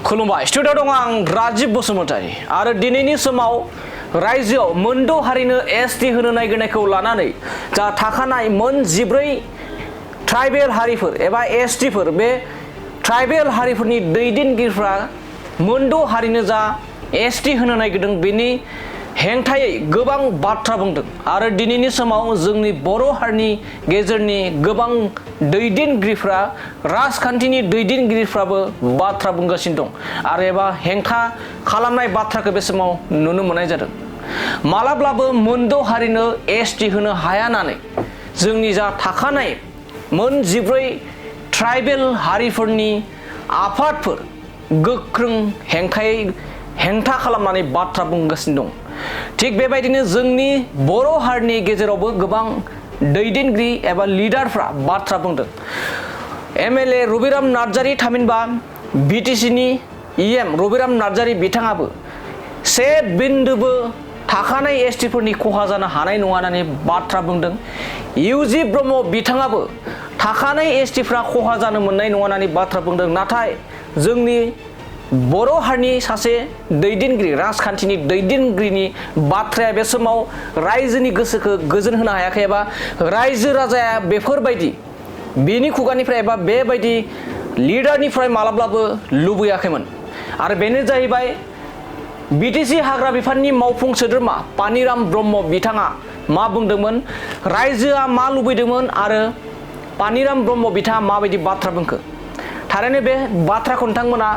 खुलुमबाय स्टुडिअ दं आं राजीब बसुमतारी आरो दिनैनि समाव रायजोआव मोनद' हारिनो एसटि होनो नागिरनायखौ लानानै जा थाखानाय मोन 14 ट्राइबेल हारिफोर एबा एसटिफोर बे ट्राइबेल हारिफोरनि दैदेनगिरिफ्रा मोनद' हारिनो जा एसटि होनो नागिरदों बेनि हेंथायै गोबां बाथ्रा बुंदों आरो दिनैनि समाव जोंनि बर' हारिनि गेजेरनि गोबां दैदेनगिरिफ्रा राजखान्थिनि दैदेनगिरिफ्राबो बाथ्रा बुंगासिनो दं आरो एबा हेंथा खालामनाय बाथ्राखौ बे समाव नुनो मोननाय जादों। मालाब्लाबो मोनद' हारिनो एसटि होनो हाया होननानै जोंनि जा थाखानाय मोन 14 ट्राइबेल हारिफोरनि आफादफोर गोख्रों हेंथा खालामनानै बाथ्रा बुंगासिनो दं। थिग बेबायदिनो जोंनि बर' हारिनि गेजेरावबो गोबां दैदेनगिरि एबा लिडारफ्रा बाथ्रा बुंदों। एमएलए रबिराम नार्जारी थामहिनबा बिटिसिनि इएम रबिराम नार्जारी बिथाङाबो से बिन्दोबो थाखानाय एसटिफोरनि खहा जानो हानाय नङा होननानै बाथ्रा बुंदों। इउजि ब्रह्म बिथाङाबो थाखानाय एसटिफ्रा खहा जानो मोननाय नङा होननानै बाथ्रा बुंदों। नाथाय जोंनि बर' हारिनि सासे दैदेनगिरि राजखान्थिनि दैदेनगिरिनि बाथ्राया बे समाव रायजोनि गोसोखौ गोजोन होनो हायाखै एबा रायजो राजाया बेफोरबायदि बेनि खुगानिफ्राय एबा बेबायदि लिडारनिफ्राय मालाब्लाबो लुबैयाखैमोन आरो बेनो जाहैबाय बिटिसि हाग्रा बिफाननि मावफुं सोद्रोमा पानिराम ब्रह्म बिथाङा मा बुंदोंमोन, रायजोआ मा लुबैदोंमोन आरो पानिराम ब्रह्म बिथाङा माबायदि बाथ्रा बुंखो। थारैनो बे बाथ्राखौ नोंथांमोना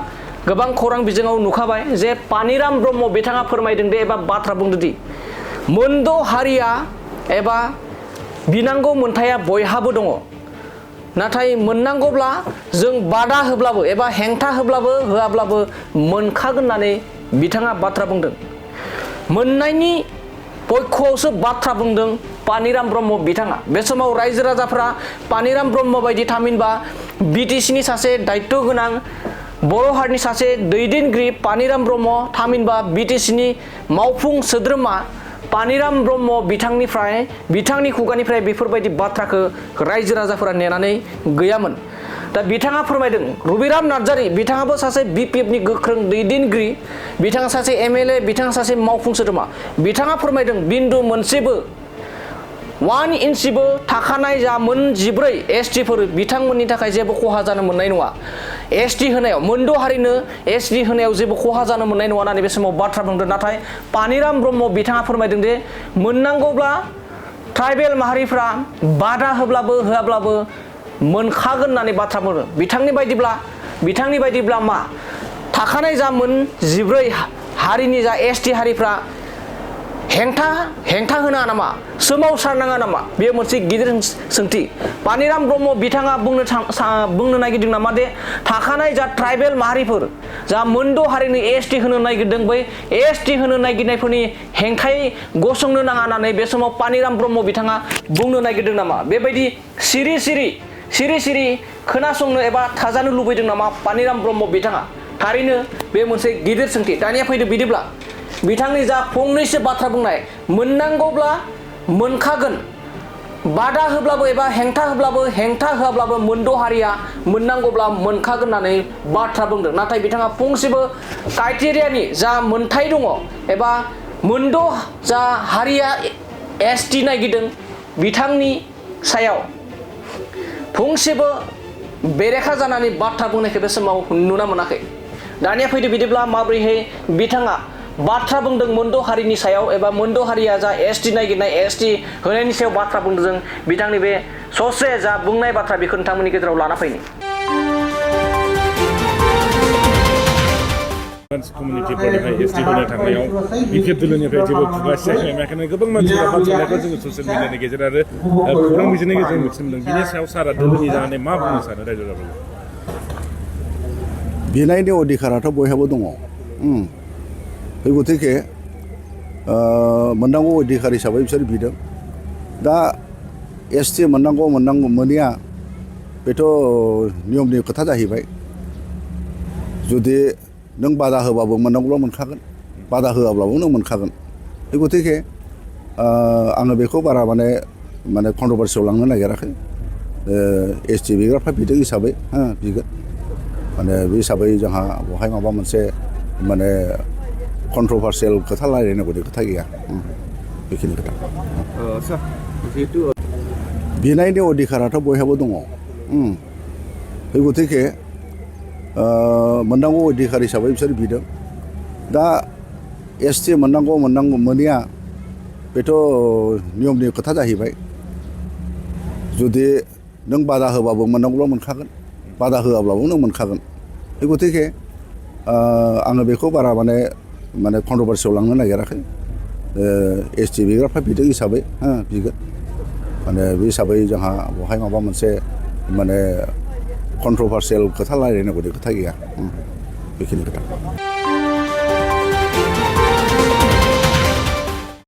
गोबां खौरां बिजोङाव नुखाबाय जे पानिराम ब्रह्म बिथाङा फोरमायदों दे एबा बाथ्रा बुंदोंदि मोनद' हारिया एबा बिनांगौ मोनथाया बयहाबो दङ, नाथाय मोननांगौब्ला जों बादा होब्लाबो एबा हेंथा होआब्लाबो मोनखागोन होननानै बिथाङा बाथ्रा बुंदों। मोननायनि पक्षआवसो बाथ्रा बुंदों पानिराम ब्रह्म बिथाङा। बे समाव रायजो राजाफ्रा पानिराम ब्रह्म बायदि थामहिनबा बिटिसिनि सासे दायित्व गोनां बर' हारिनि सासे दैदेनगिरि पानिराम ब्रह्म थामहिनबा बिटिसिनि मावफुं सोद्रोमा पानिराम ब्रह्म बिथांनि खुगानिफ्राय बेफोरबायदि बाथ्राखौ रायजो राजाफोरा नेनानै गैयामोन। दा बिथाङा फोरमायदों रबिराम नार्जारी बिथाङाबो सासे बिपिएफनि गोख्रों दैदेनगिरि, बिथाङा सासे एमएलए, बिथाङा सासे मावफुं सोद्रोमा। बिथाङा फोरमायदों बिन्दु मोनसेबो 1 इन्सिबो थाखानाय जा मोन 14 एसटिफोर बिथांमोननि थाखाय जेबो खहा जानो मोननाय नङा। एसटि होनायाव मोनद' हारिनो एसटि होनायाव जेबो खहा जानो मोननाय नङा होननानै बे समाव बाथ्रा बुंदों। नाथाय पानिराम ब्रह्म बिथाङा फोरमायदों जे मोननांगौब्ला ट्राइबेल माहारिफ्रा बादा होआब्लाबो मोनखागोन होननानै बाथ्रा बुंदों। बिथांनि बायदिब्ला मा थाखानाय जा मोन 14 हारिनि जा एसटि हारिफ्रा हेंथा होनाङा नामा, सोमावसारनाङा नामा, बेयो मोनसे गिदिर सोंथि। पानिराम ब्रह्म बिथाङा बुंनो नागिरदों नामा दे थाखानाय जा ट्राइबेल माहारिफोर जा मोनद' हारिनि एसटि होनो नागिरदों बै एसटि होनो नागिरनायफोरनि हेंथायै गसंनो नाङा होननानै बे समाव पानिराम ब्रह्म बिथाङा बुंनो नागिरदों नामा? बेबायदि सिरि खोनासंनो एबा थाजानो लुबैदों नामा पानिराम ब्रह्म बिथाङा? थारैनो बे मोनसे गिदिर सोंथि। दानिया फैदो बिदिब्ला बिथांनि जा फंनैसो बाथ्रा बुंनाय, मोननांगौब्ला मोनखागोन, बादा होब्लाबो एबा हेंथा होआब्लाबो मोनद' हारिया मोननांगौब्ला मोनखागोन होननानै बाथ्रा बुंदों। नाथाय बिथाङा फंसेबो क्राइटेरियानि जा मोनथाय दङ एबा मोनद' जा हारिया एसटि नागिरदों बिथांनि सायाव फंसेबो बेरेखा जानानै बाथ्रा बुंनायखौ बे समाव नुनो मोनाखै। दानिया फैदो बिदिब्ला माबोरैहाय बिथाङा बाथ्रा बुंदों मोनद' हारिनि सायाव एबा मोनद' हारिया जा एसटि नागिरनाय एसटि होनायनि सायाव बाथ्रा बुंदों। जों बिथांनि बे ससे जा बुंनाय बाथ्रा बेखौ नोंथांमोननि गेजेराव लाना फैनि। कमिउनिटिफोरनिफ्राय एसटि होनो थांनायाव बिपिएफ दोलोनिफ्राय जेबो खुगा सियाखै, बेनिखायनो गोबां मानसिफोरा बाथ्राखौ जोङो ससियेल मिडियानि गेजेर आरो खौरां बिजोंनि गेजेरजों मिथिनो मोनदों। बिनि सायाव सारा दोलोनि जानानै मा बुंनो सानो रायजो राजाफोरखौ? बिनायनि अधिकाराथ' बयहाबो दङ। बे गतिके मोननांगौ अधिकार हिसाबै बिसोर बिदों। दा एसटि मोननांगौ मोनैया बेथ' नियमनि खोथा जाहैबाय। जुदि नों बादा होबाबो मोननांगौब्ला मोनखागोन, बादा होआब्लाबो नों मोनखागोन। बे गतिके आङो बेखौ बारा माने कन्ट्रभार्सियाव लांनो नागिराखै। एसटि बिग्राफ्रा बिदों हिसाबै बिगोन। माने बे हिसाबै जोंहा बहाय माबा मोनसे माने कन्ट्रभार्सियेल खोथा रायलायनांगौनि खोथा गैया बेखिनि खोथा आदसा जिहेतु बिनायनि अधिकाराथ' बयहाबो दङ बे गतिके मोननांगौ अधिकार हिसाबै बिसोर बिदों दा ST मोननांगौ मोनैया बेथ' नियमनि खोथा जाहैबाय जुदि नों बादा होबाबो मोननांगौल' मोनखागोन बादा होआब्लाबो नों मोनखागोन बे गतिके आङो बेखौ बारा माने कन्ट्रभार्सियाव लांनो नागिराखै ST बिग्राफ्रा बिदों हिसाबै बिगोन माने बे हिसाबै जोंहा बहाय माबा मोनसे माने कन्ट्रभार्सियेल खोथा रायलायनांगौनि खोथा गैया बेखिनि खोथा